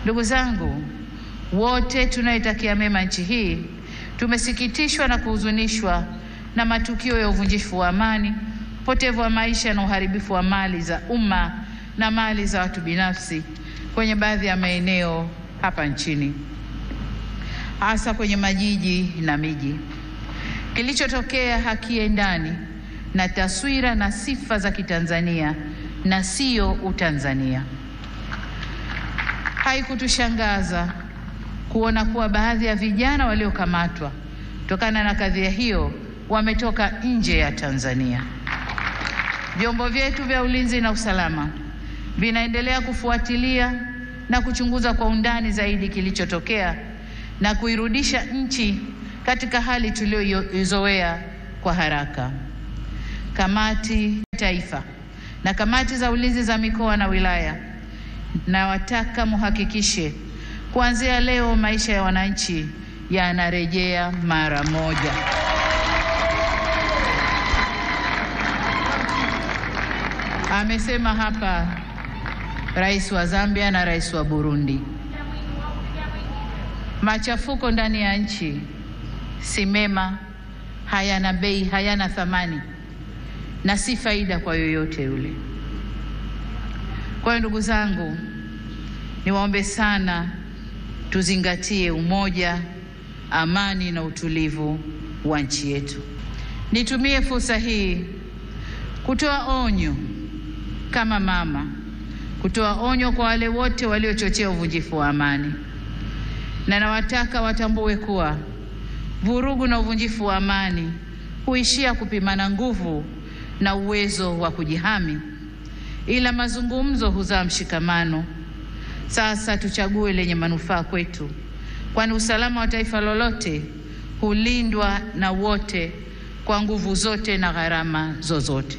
Ndugu zangu, wote tunaitakia mema nchi hii, tumesikitishwa na kuhuzunishwa na matukio ya uvunjifu wa amani, upotevu wa maisha na uharibifu wa mali za umma na mali za watu binafsi kwenye baadhi ya maeneo hapa nchini, hasa kwenye majiji na miji. Kilichotokea hakiendani na taswira na sifa za Kitanzania na sio Utanzania. Haikutushangaza kuona kuwa baadhi ya vijana waliokamatwa kutokana na kadhia hiyo wametoka nje ya Tanzania. Vyombo vyetu vya ulinzi na usalama vinaendelea kufuatilia na kuchunguza kwa undani zaidi kilichotokea na kuirudisha nchi katika hali tuliyoizoea kwa haraka. Kamati Taifa na kamati za ulinzi za mikoa na wilaya, nawataka muhakikishe kuanzia leo maisha ya wananchi yanarejea mara moja. Amesema hapa Rais wa Zambia na Rais wa Burundi. Machafuko ndani ya nchi si mema, hayana bei, hayana thamani na si faida kwa yoyote yule. Kwa hiyo ndugu zangu, niwaombe sana tuzingatie umoja, amani na utulivu wa nchi yetu. Nitumie fursa hii kutoa onyo kama mama, kutoa onyo kwa wale wote waliochochea uvunjifu wa amani, na nawataka watambue kuwa vurugu na uvunjifu wa amani huishia kupimana nguvu na uwezo wa kujihami, ila mazungumzo huzaa mshikamano. Sasa tuchague lenye manufaa kwetu, kwani usalama wa taifa lolote hulindwa na wote kwa nguvu zote na gharama zozote.